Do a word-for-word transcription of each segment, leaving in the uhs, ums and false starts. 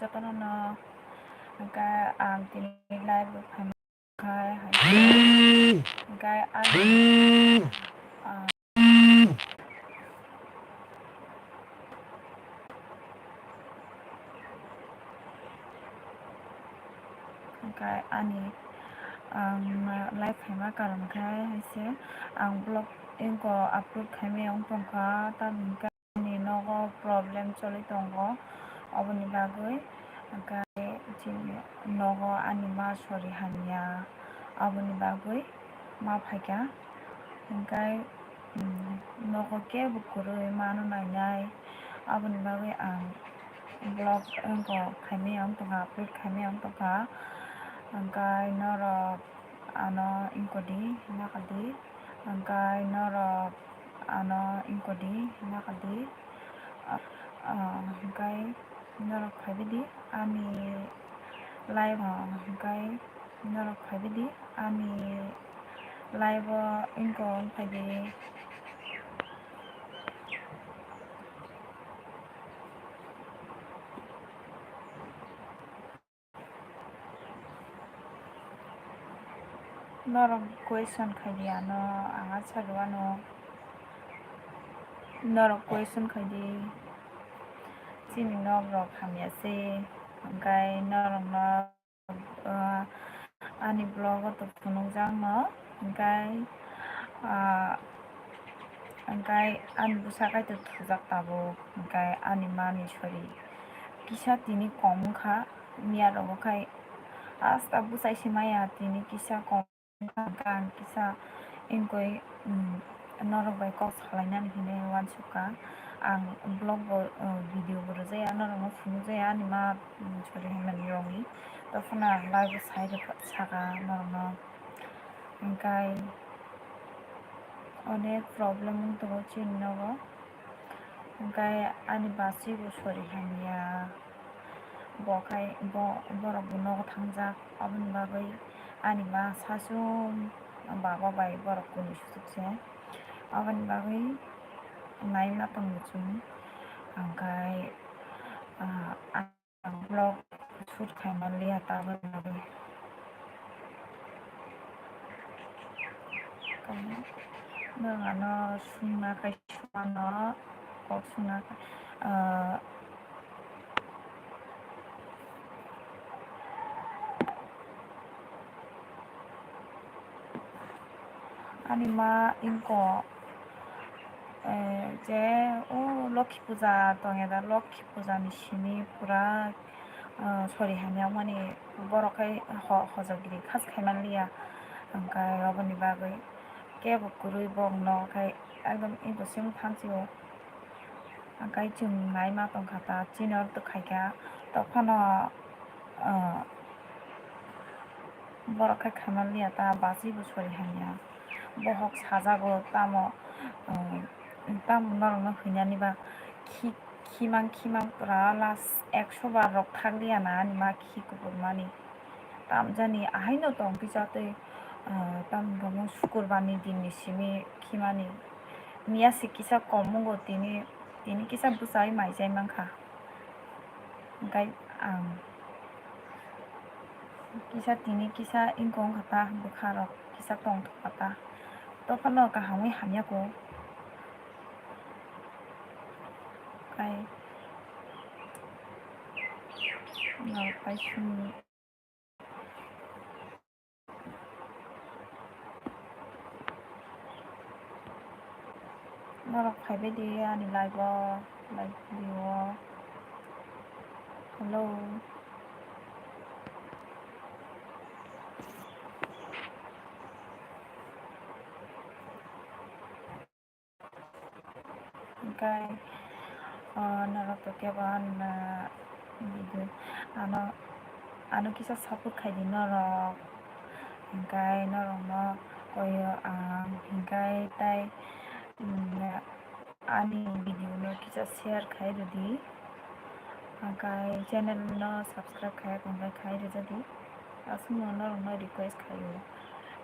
jotono no, hwnkhe ang tini live o phaimani khai hai, hwnkhe ang, ah, hwnkhe ani, ang live phaima karon khe hai se ang vlog wngkha upload khaimani wng tongkha, tamni hwnkhe ani nogo problem choli tongo, oboni bagwi hwnkhe chini nogo ani ma sori hamya, oboni bagwi ma phaikha, hwnkhe, mm, nogo kebo kwrwi mano nainai, oboni bagwi ang vlog wngkha khaimani wng tongkha, upload khaimani wng tongkha, hwnkhe norok ano wngkha di, nakha di, hwnkhe norok ano wngkha di, nakha di, ah, ah, hwnkhe norok phaibai di ani live o, hwnkhe norok phaibai di ani live o, wngkha wng phai di. Norok question khai di ano, ang answer rw ano. Norok question khai di, chini nok rok hamya se, hwnkhe norok no, ah, ani vlog o to phunukjak no, hwnkhe, ah, hwnkhe ani bwsa kaitor thujak tabuk, hwnkhe ani mani sori kisa tini kom wngkha, miya rogo khai asta bwsai se maya tini kisa kom wngkha, hwnkhe ang kisa wngkoi, um, norok bai kok salainani hinwi uansukha. Ang vlog bo, uh, video bo rwjaya, norokno phunukjaya, ani ma, um, sori hwnmani rokni. Tei phano ang live o sai rwkha, saka norokno. Hwnkhe onek problem wng tongo chini nogo. Hwnkhe ani basi bo sori hamya. Bo khai, bo, borok bo nogo thangjak. Aboni bagwi ani ma sasung baba bai borok kuni suchuk se. Aboni bagwi naima tongo chwng. Hwnkhe, ah, Ang vlog shoot khai manliya tabuk tabuk. Nwng ano sungna khai sumano kok sungna khai, ah, Ani ma wngkha, eh, je o Lokhi puja tongya da, Lokhi puja ni simi pura, eh, sori hamya mani borok khai ho-, hojagiri khas khai manliya, hwnkhe oboni bagwi kebo kwrwi borok no khai ekdom impossible wng thansi o. Hwnkhe chwng naima tongkha ta, chini oro twi khaikha, tokphano, ah, borok khe khaimani liya ta, bachwi bo sori hamya. Bohok sajago tamo, ah, tamo norokno hwnani ba khi-, khimang khimang pura last ekso bar rok thakliya na ani ma khi kuphur mani. Tamjani ahaino tong kisa tei, ah, tamni tongo sukurbarni dinni simi khimani. Miya se kisa kom wngo tini, tini kisa bwsai maijai mankha. Hwnkhe ang kisa tini kisa wngkha ta bwkha rok kisa tongthokma ta. Dophano kaham wi hamya kho. Kai norok pai simi. Norok phaibai di ani live o, live video o. Hello. Hwnkhe, ah, norok to kebo ano video ano, ano kisa support khai di norok. Hwnkhe norokno koyo ang hwnkhe tei, mm, ani video no kisa share khai rwdi. Hwnkhe channel no subscribe khai tongkhe khai rwjadi. Aswkno norokno request khaio.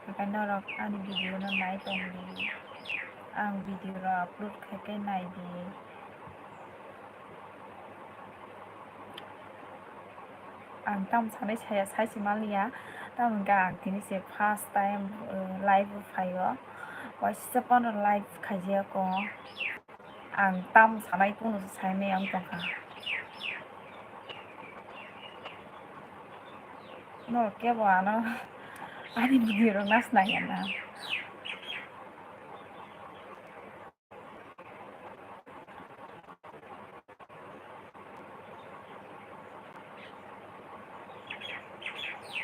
Hwnkhe norok ani video no nai tongdi. Ang video rok upload khaikhe naidi. Ang tamo sanai saya, sai se maliya. Tamo hwnkhe ang tini se first time, uh, live o phaio. Waisa phano live khaijak o. Ang tamo sanai kunu se saimaya wng tongkha. Norok kebo ano ani video rok nas naiya na.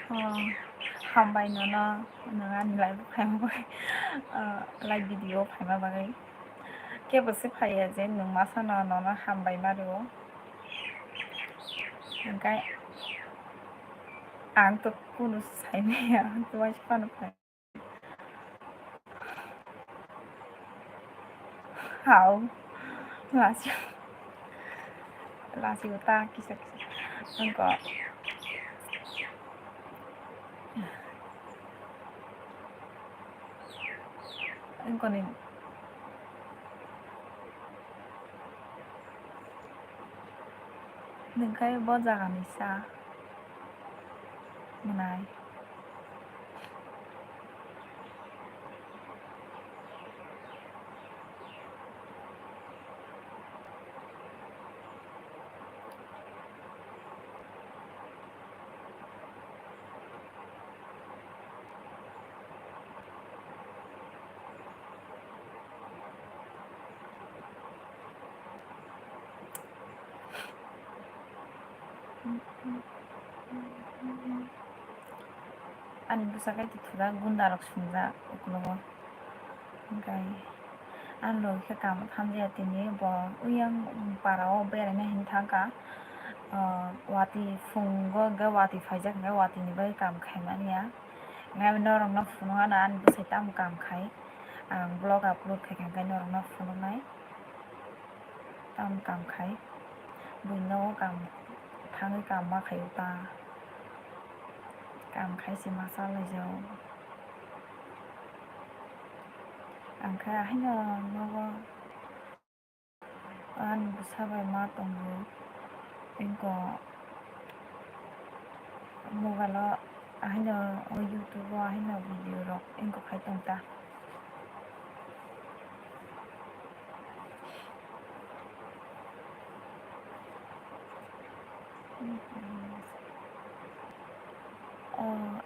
Oh, hambai nono, nwng ani live o phaima bagwi, ah, live video o phaima bagwi. Kebo se phaiya je nwng masa no nono hambai ma rwo. Hwnkhe ang to kunu sai maya, ang to waisa phano phai. Hao. Lasi. Lasi uta kisa kisa. Engko. Engko ni. Nwng khe bo jaga ni sa mwnai. Ani bwsa khe thura gunda rok swngjak ukologo. Hwnkhe ani logi khe kamo thamjaya tini bo uyang para o beraina hinwi thangkha. Ah, watwi phungo hwnkhe watwi phaijak hwnkhe watwi ni bagwi kam khaimani ya. Hwnkhe norokno phunukna ani bwsai tamo kam khai. Ang vlog upload khaikha hwnkhe norokno phunuknai. Tamo kam khai. Buino kam thangwi kam ma khaio ta. Kam khai se ma chalaijao. Ang khe haino nogo ani bwsa bai ma tongo. Engko mobile o haino o YouTube o haino video rok engko khai tong ta. O,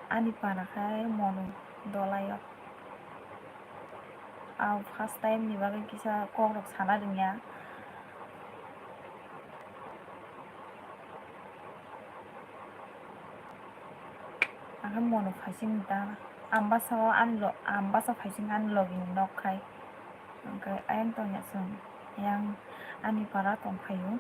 ani para khai mono dolai o. Ang first time ni bagwi kisa kok rok sana rwngya. Ang khe mono phaising ta, Ambasa o ani lo-, Ambasa phaising ani logi ni nok khai. Hwnkhe ayang tongya chwng, ayang ani para tong phaio.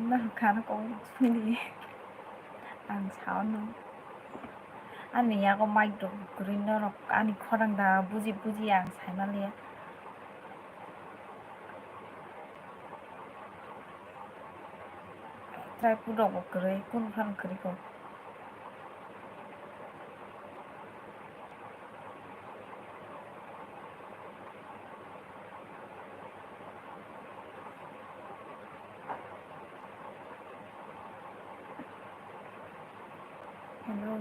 Nang khana kok suni ang sao no. Ani yago mic rok kwrwi norok ani khorang da buji buji ang saimaliya. Try put rok bo kwrwi, kunu phano kwrwi kok. Hello.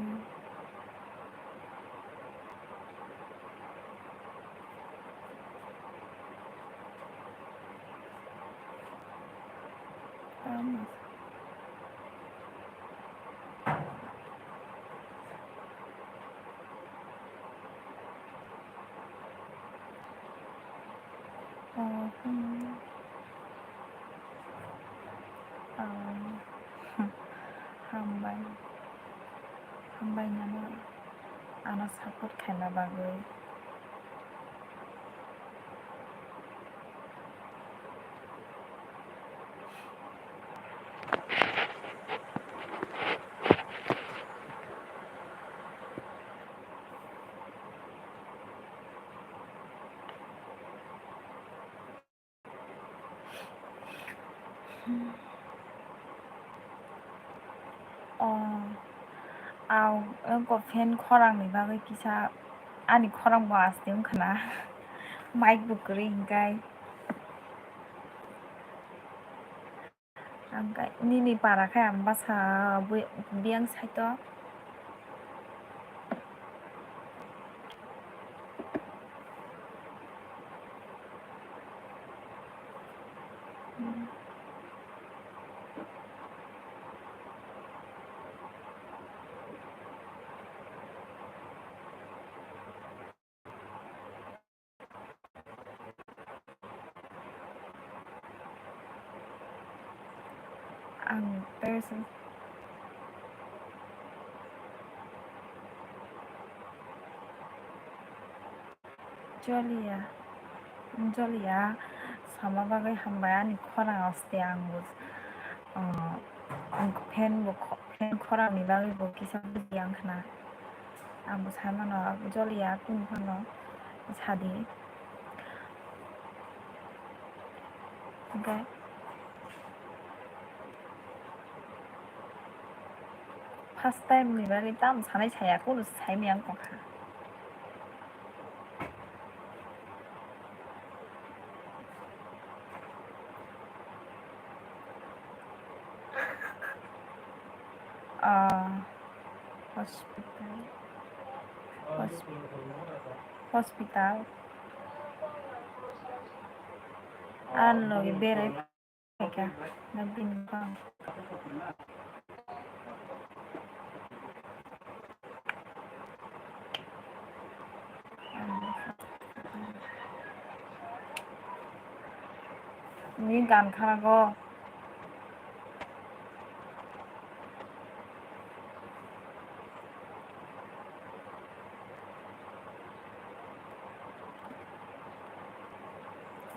Tama. Oh, hmm. Um, hambai. Hambai nano ano support khaina bagwi. Oh, ang wngkha fan khorang ni bagwi kisa ani khorang bo aste wngkha na. Mic bo kwrwi hwnkhe. Ang khe nini para khe ang bwsa biyang side o. Ang tei se Jolia, Jolia, sama bagwi hambai ani khorang aste ang bo, ah, fan bo kho-, fan khorang ni bagwi bo kisa buji ang khna. Ang bo sai mano, Jolia, kunu phano sadi. Hwnkhe first time ni bagwi tamo sanai saya, kunu sai maya wng tongkha. Ah, hospital. Hosp-, hospital. Ang logi berai phaikha, na bini bwkhang. Ni gan khanago.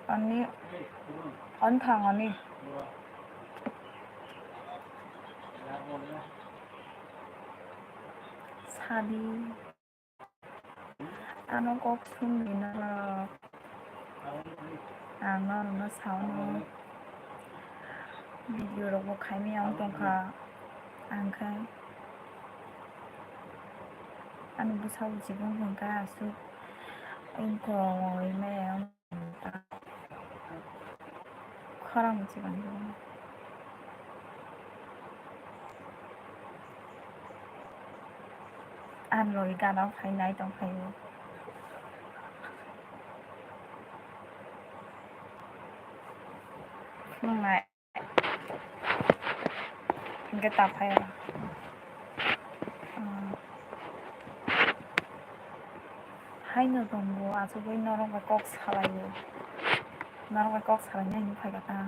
Ani, ani thang ani. Sadi. Ano kok sumni norok. Ang norokno saono video rokbo khaimaya wng tongkha. Ang khe ani bwsa bo chibung hwnkha aswk wngkha maya wng. Khorang se bang. Ang loi gana phai nai tong phai o. Nung nai. Hingke ta phai o. Hmm. Haino tongo, achugwi norok bai kok salaio. Norok bai kok salaina hinwi phaikha ta.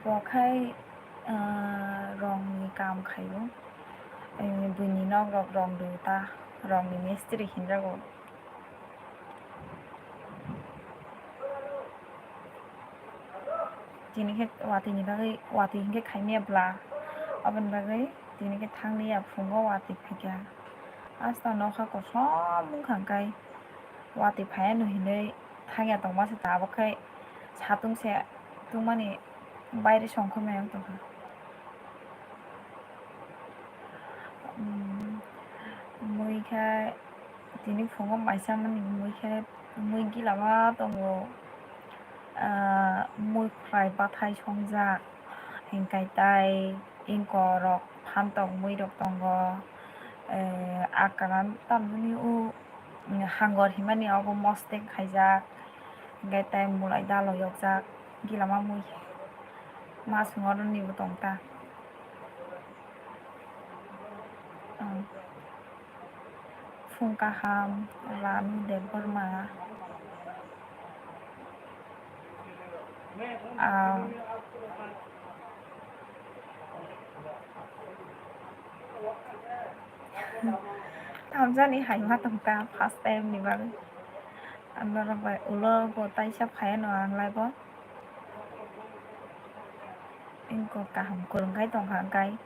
Bo khai, ah, rongni kaam khaio. Buini nok rok rong rio ta, rongni mistri hinjago. Tini khe watwi ni bagwi, watwi hinkhe khaimya bwla. Aboni bagwi tini khe thanglia phungo watwi phaikha. Hasta nokha kosom wngkha hwnkhe watwi phaiya hinwi thangya tongma se tabuk khe satung se tungmani baire songkhormani wng tongkha. Mui khe tini phungo mai chamani mui khe mui gila ma tongo, ah, mui khwlai bathai songjak, hinkhe tai ingkorok phantok mui rok tongo, eh, akana tamjani o hangor himani obo mostek khaijak, hinkhe tai mulai dalo yokjak gila ma mui ma songoroni bo tongta. Phung kaham, Ranu Debbarma. Ah. Tamjani hai ma tongkha first time ni bagwi. Ang norok bai ulo bo taisa phaiya no ang live o. Ingkor kaham kwrwng khai tongkha hwnkhe.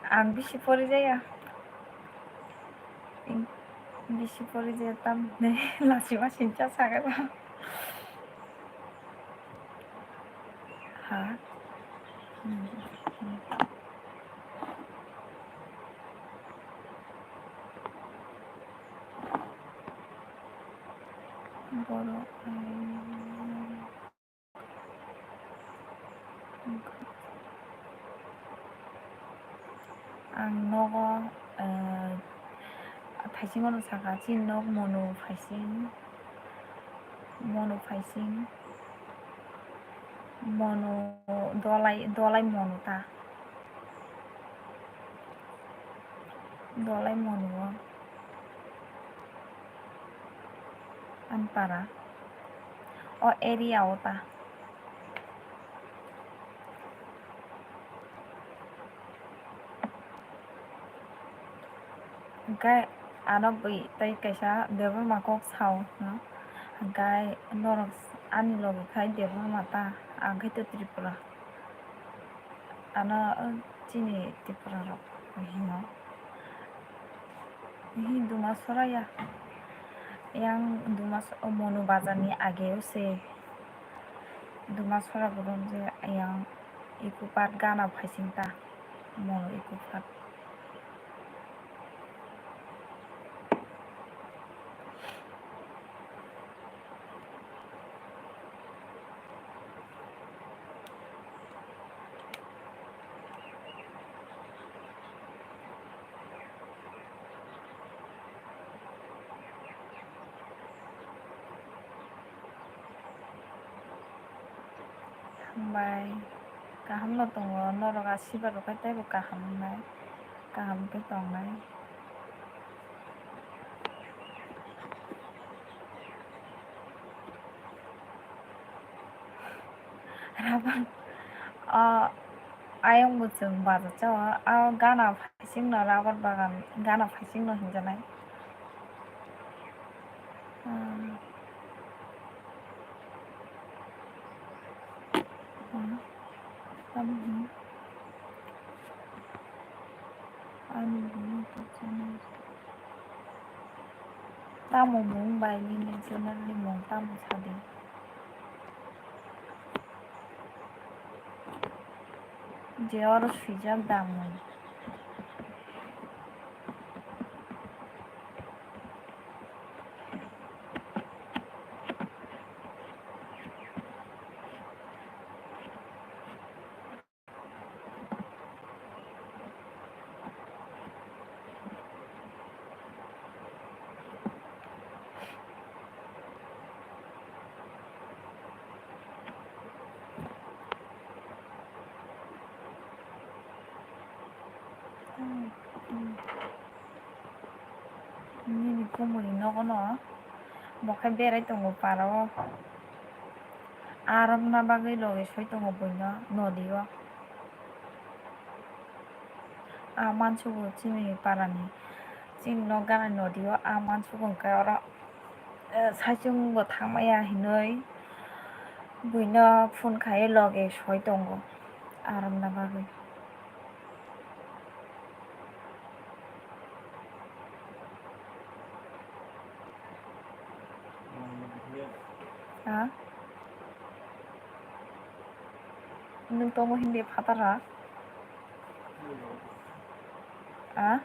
Ang bisi pori jaya. Bisi pori jaya tamni lachima sincha sagai ba. Ha? Borok ai. Ang nogo, eh, phaisingo no saka, chini nok mono phaising, mono phaising, mono dolai, dolai mono ta, dolai mono o. Ani para o area o ta. Hwnkhe ano bwi tei kaisa Debbarma kok sao hwno. Hwnkhe norok ani logi khai Debbarma ta, ang khe to Tripura. Ano, o, chini Tripura rok hino. Hi Dumasora ya. Yang Dumas-, o, Monu Bazar ni age o se. Dumasora borok je yang Eco Park gana phaising ta. Monu Eco Park. Hambai. Kaham no tongo, norok asirbad rok khe teibo kaham wngnai, kaham khe tongnai. Rabang, o, ayang bo chwng baja cha o, o gana phaising no rubber bagan, gana phaising no hinjanai. Hmm. Hmm. Tamo hwn. Ani bini to channel. Tamo mung bai nini channel ni mung tamo sadi. Je oro swijak da mung. Nini kumui nogo no bo khe berai tongo para o. Arokna bagwi logi soi tongo buino nodi o. A mansugo chini parani, chini nok gana nodi o a mansugo hwnkhe oro, eh, saichung bo thangmaya hinwi buino phone khai logi soi tongo arokna bagwi. Ha? Nwng tongo hindi phatara? Ha?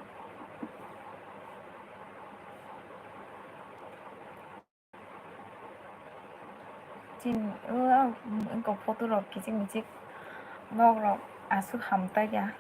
Chin, o, wngkok photo rok kichik michik nok rok aswk hamtai ya.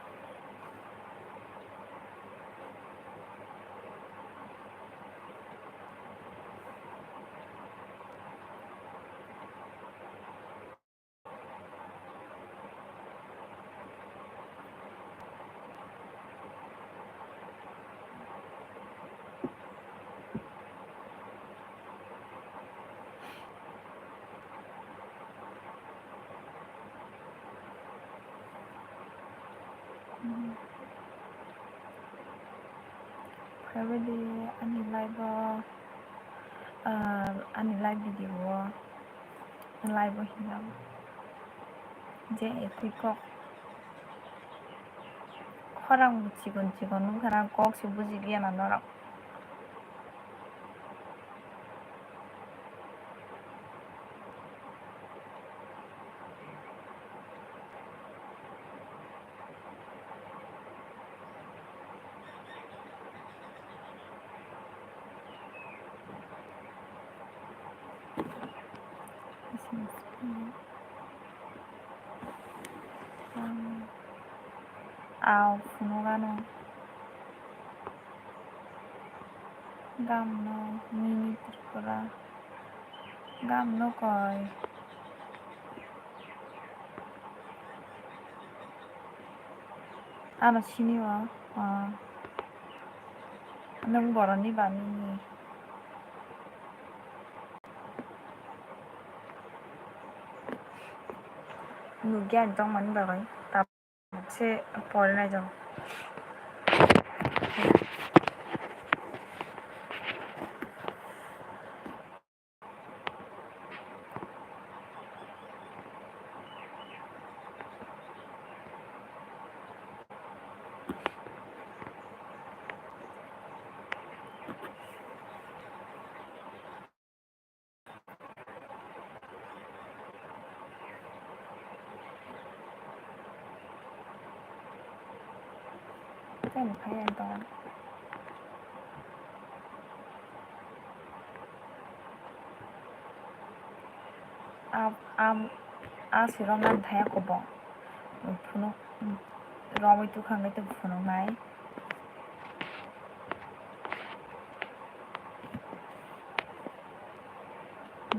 Phaibaidi ani live o, ah, ani live video o, live o hinjak je ekui kok. Khorang chikon chikon wngkha na, kok se buji liya na norok. Aw phunukgano. Gamno mini Tripura. Gamno koi. Ano sini o. Ah. Nwng boroni ba mini. Nugya ang tongmani bagwi. Se pore naijak. Tei phai ang tongo. Am, am, a sirok nang thaya kubong. Phunuk, romwi tukhangwi tei phunuknai.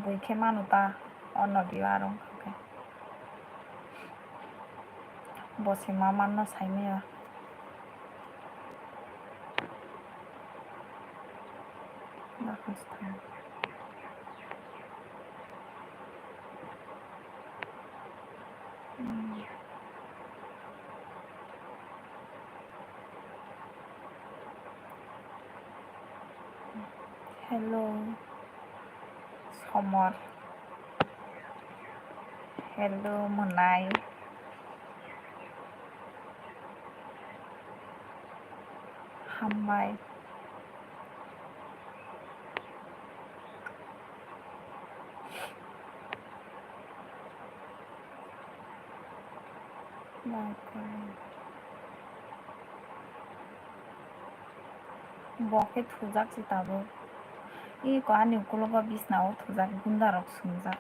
Bui khe manu ta, o nodi o aro wngkha khe. Bo se ma manno saimaya. Nakhos thang. Hmm. Hello, Somor. Hello, Mwnai. Hambai. Bo khe thujak se tabuk. Iko ani ukulogo bisna o thujak, gunda rok swngjak.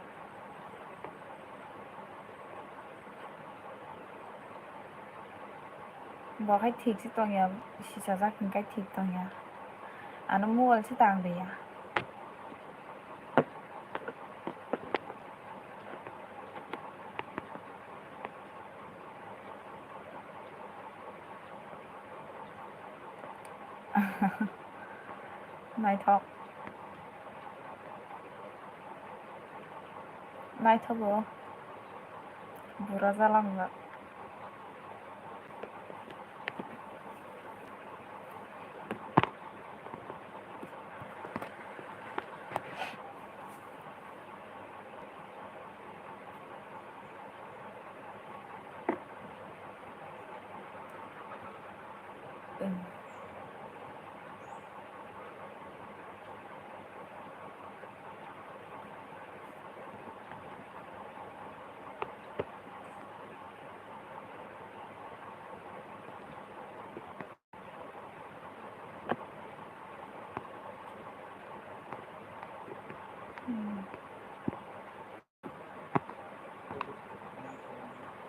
Bo hai thik se tongya, sisajak hinkai thik tongya. Ano mobile se tang de ya. Naithok. Naithogo. Bura jalangjak.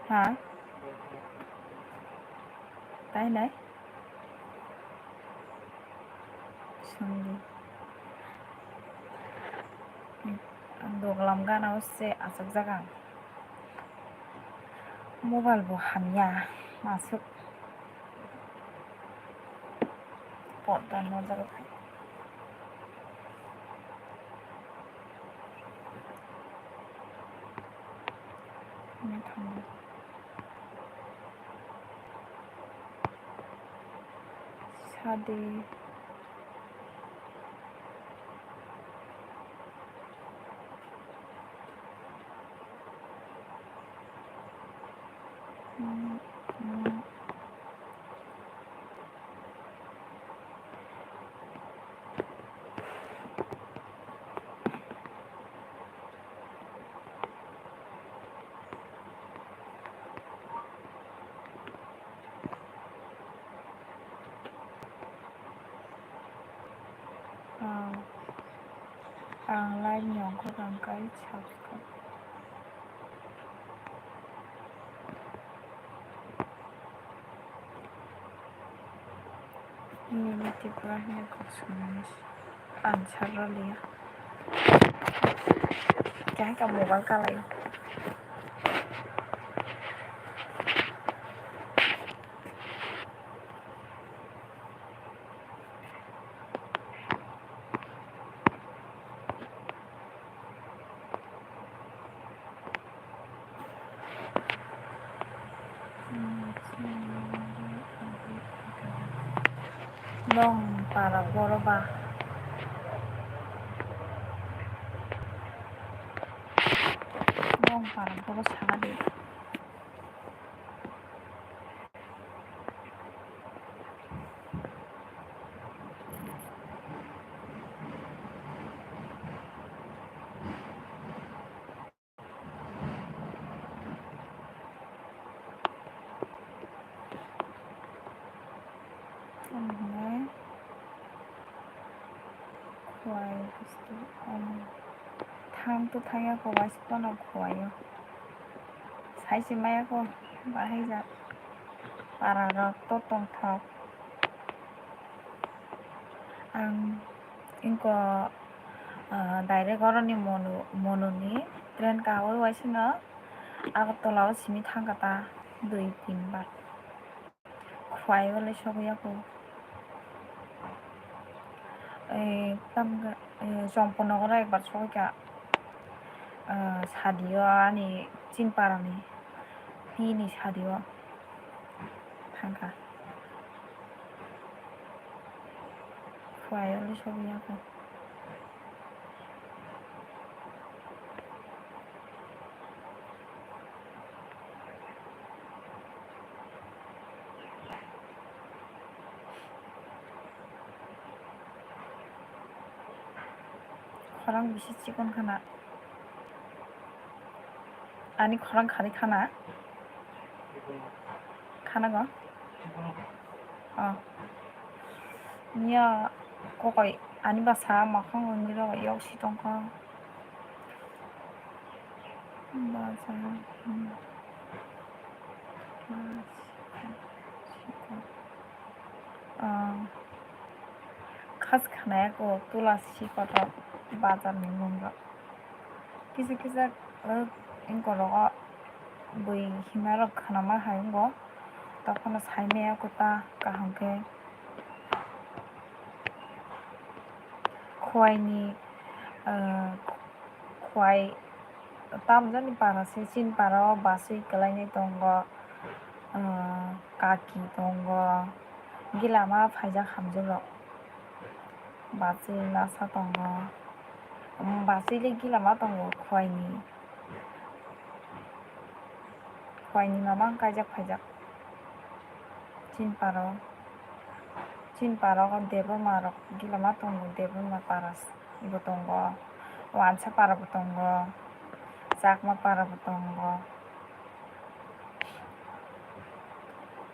Ha? Tai nai? Songdi. Doglam gana o se achukjak ang. Mobile bo hamya, aswk. Porda no jaga phai. Sadi. Ang live ni ongkhorkha hwnkhe subscribe. Mini Tripura hwnwi kok swmani answer rw liya. Keha khe mobile kalaio. Nong para boro ba? Nong para boro saka de. Ang hwnwi khuai, thang to thangya kho, waisa phano khuaio. Sai se maya kho, bahai jak para rok to tongthok. Ang ingko, ah, direct oroni Monu, Monuni train kawi waisino Agartala o simi thangkha ta dui tin bar. Khuai o le sogwi ya kho. Eh, tamga, eh, Chomponogoro ekbar sogwi kha. Ah, sadio ani Chinparani, bini sadio. Thangkha. Khuaio le sogwi ya kho. Khorang bisi chikon khana. Ani khorang khari khana. Khana go? Oh. Niya kokoi ani basa makhang wngwi rw yok si tongkha. Basa, hmm. Ah, khas khanaya ko tula si kotor bazar ni mung rok. Kisa kisa, eh, ingkor rogo bui hima rok khanama hai wngo. Tokphano saimaya ko ta kaham khe. Khuaini, eh, khuai tamjani para se chini para o basui kwlainai tongo, eh, kaki tongo, gila ma phaijak hamjwk rok. Basui masa tongo. Basui le gila ma tongo khuaini. Khuaini mama wng kaijak phaijak. Chinparo, Chinparo Debbarma rok gila ma tongo, Debbarma para s-, bo tongo, Wansa para bo tongo, Chakma para bo tongo.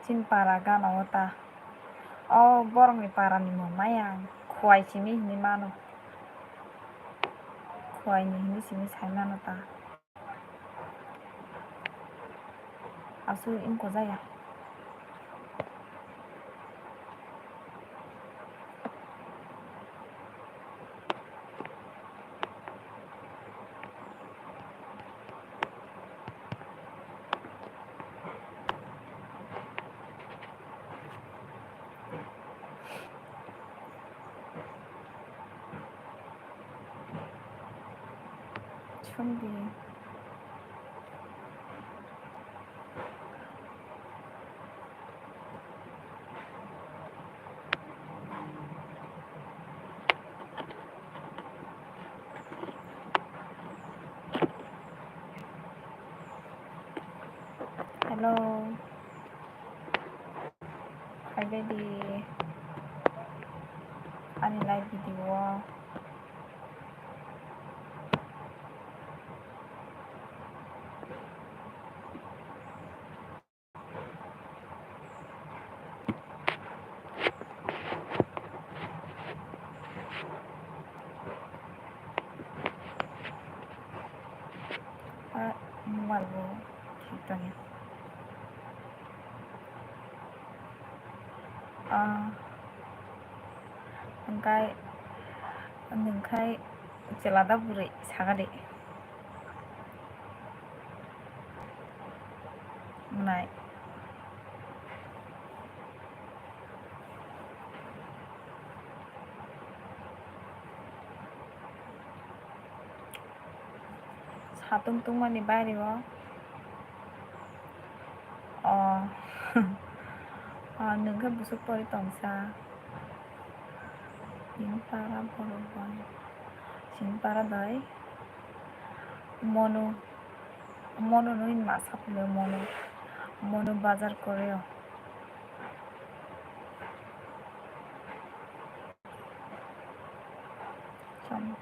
Chinpara gana o ta. O borokni parani mung maya khuai simi hinwi mano. Khuaini hinwi simi sai mano ta. Aswk wngkojaya. Chhungdi. Hello. Phaibai di ani live video o. Walbo thik tongya. Ah, hwnkhe nwng khai chwla da bwrwi sakha de. Mwnai. Satung tungmani baireo. O. O, nwng khe bwswk pori tongsa. Chini para borok bai. Chini para doi. Monu. Monu nui ma sapulio monu. Monu bazar koreo. Cham.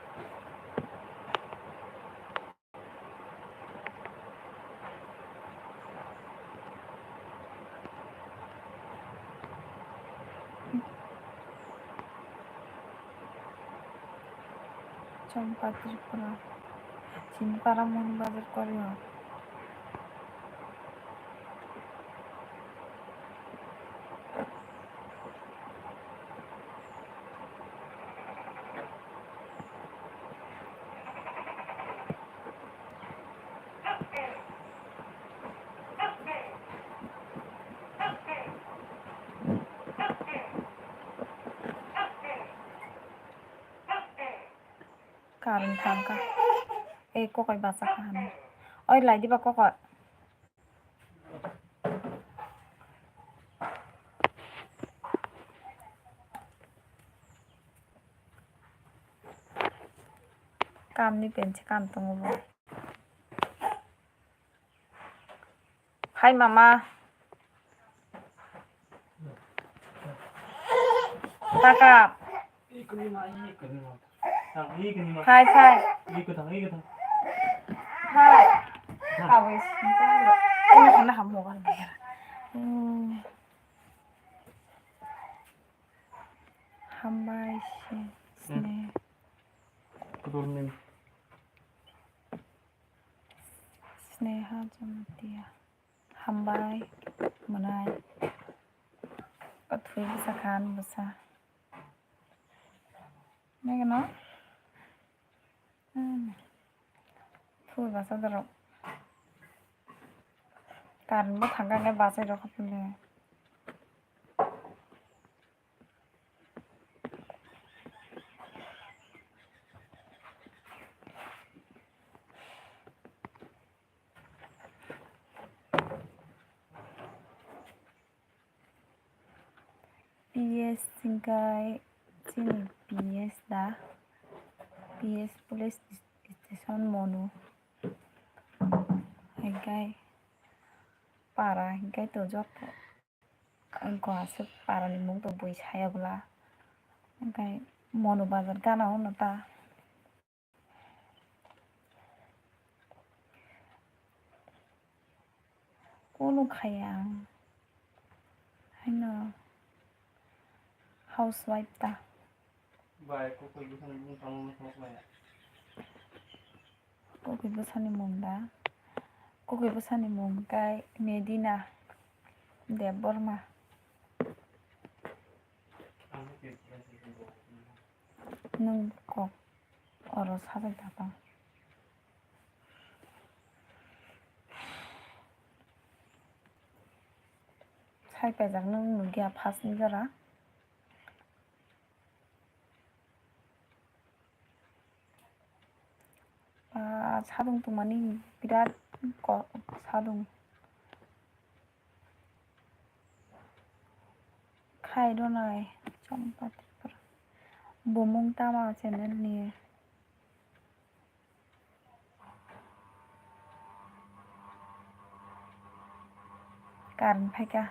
Chompa Tripura. Chini para Moni Bazar koreo. Karwi tangka. Ei kokoi bachakha hwnwi. Oi lai diba kokoi. Kamni pensi kam tongo bo. Hai mama. Taka. Hai, hai. Hai. Kawis. Ini kena kamu kan bayar. Hmm. Hambai se. Hmm. Sne. Good morning. Sneha Jamatia. Hambai, mwnai. Kathwi bwsa khan bwsa. Nagano? Hmm. Thwi bwsa dorok. Current bo thangkha khe bachai rwkha phile. P S hingkai chini P S da, P S police station Monu, hingkai para hingkai to joto. Wngkha aswk parani mung tong bui saya bwla. Hwnkhe Monu bazar gana hwnno ta. Kunu khaya ang. Haino housewife ta. Bai, kokoi bwsani mung tangma mung tangma ya. Kokoi bwsani mung da? Kokoi bwsani mung khe Medina Debbarma. Nwng kok oro sajak da tong. Sai paijak nwng nukya first ni jora. Ba, sadung tongmani birat ko-, sadung. Khai rwnai Chompa Tripura. Bumung tama channel ni. Current phaikha.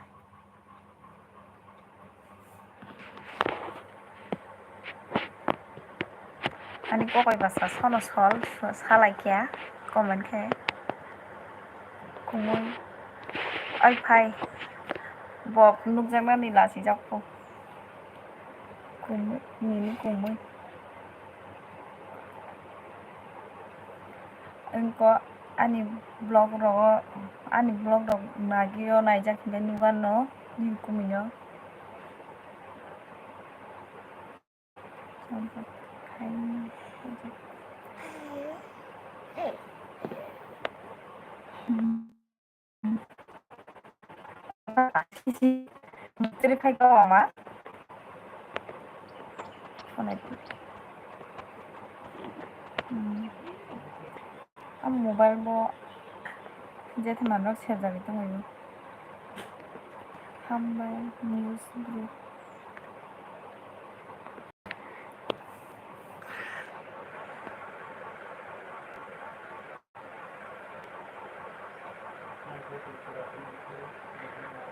Ani kokoi bwsa sono sol salaikha comment khe. Kumui. Oi phai. Bok nukjaknani lachijak po. Kumui, nini kumui. Wngkha Ani vlog rogo, ani vlog rok nagio naijak hinwi nugan no nini kumui no. Mistiri khai ko ama. Phone ai. Hmm. Am mobile bo jethma nok serjagwi tongwi. Hambai news group.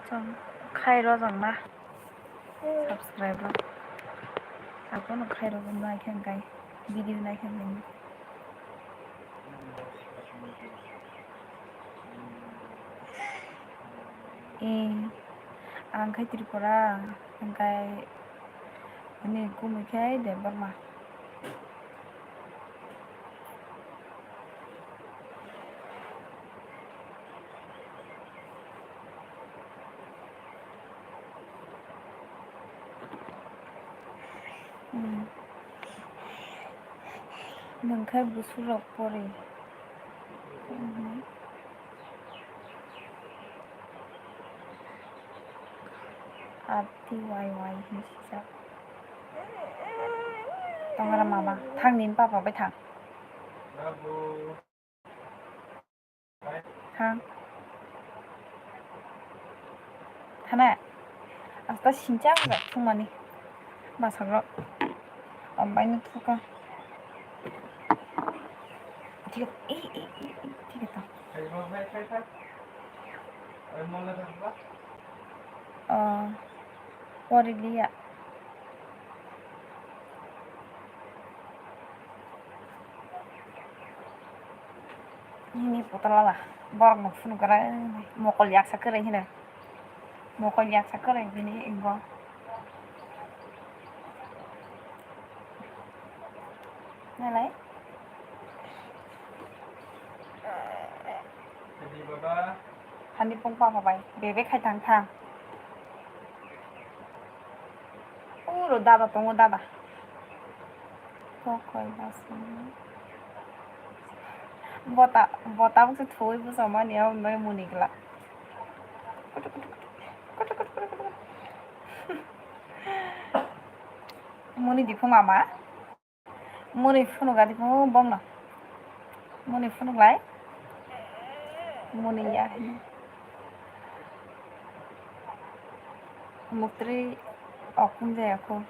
Chwng khai rw jang na subscribe rok. Abono khai rw jang na khe hwnkhe video nai khe hwnkhe. Eh, ang khai Tripura, hwnkhe ani kumui khai Debbarma. Hmm. Nwng khe busurok pori. Hmm. Ati wai wai hinwi sijak. Tongara mama, thang nini papa bai thang. Thang. Thana. Asta sincha ga thumani. Basagro. Ambai no thuka. Thik, ei, ei, ei, ei, thik ta. Oh, pori liya. Nini putala la, borok no phunukra, mokol yaksa kwrwi hino. Mokol yaksa kwrwi bini ingo. Nalai. Hani pung papa bai, bebe khai thang thang. Uro dada tongo, dada. Kokoi basing. Bota, bota bukse thuwi bwsa mani, abo bai muni gla. Kutuk, kutuk, kutuk. Kutuk, kutuk, kutuk, kutuk. Muni diphung ama. Muni phunuk adi phunuk bongno. Muni phunuk lai. Muni ya. Muktri okum jaya ko.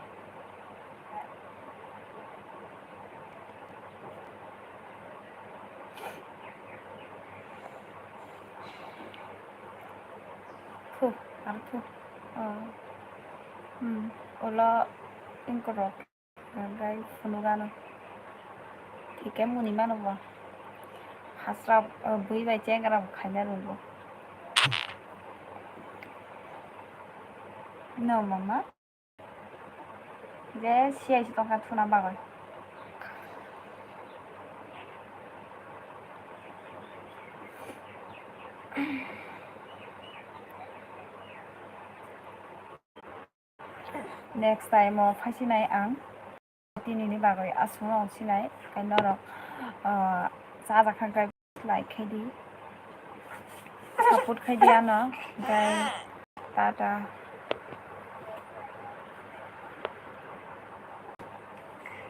Thu, ar thu. Oh. Hmm. Olo ingkorok. Gai phunugano. Thike muni mano bo. Hasra, uh, bui bai chengra bo khaina rwgo. No mama. Je siyai si tongkha thuna bagwi. Next time o phaisinai ang. Tinini bagwi aswk no sinai, khe norok, ah, chajakha khe like khaidi, support khaidi ano, bye, tata.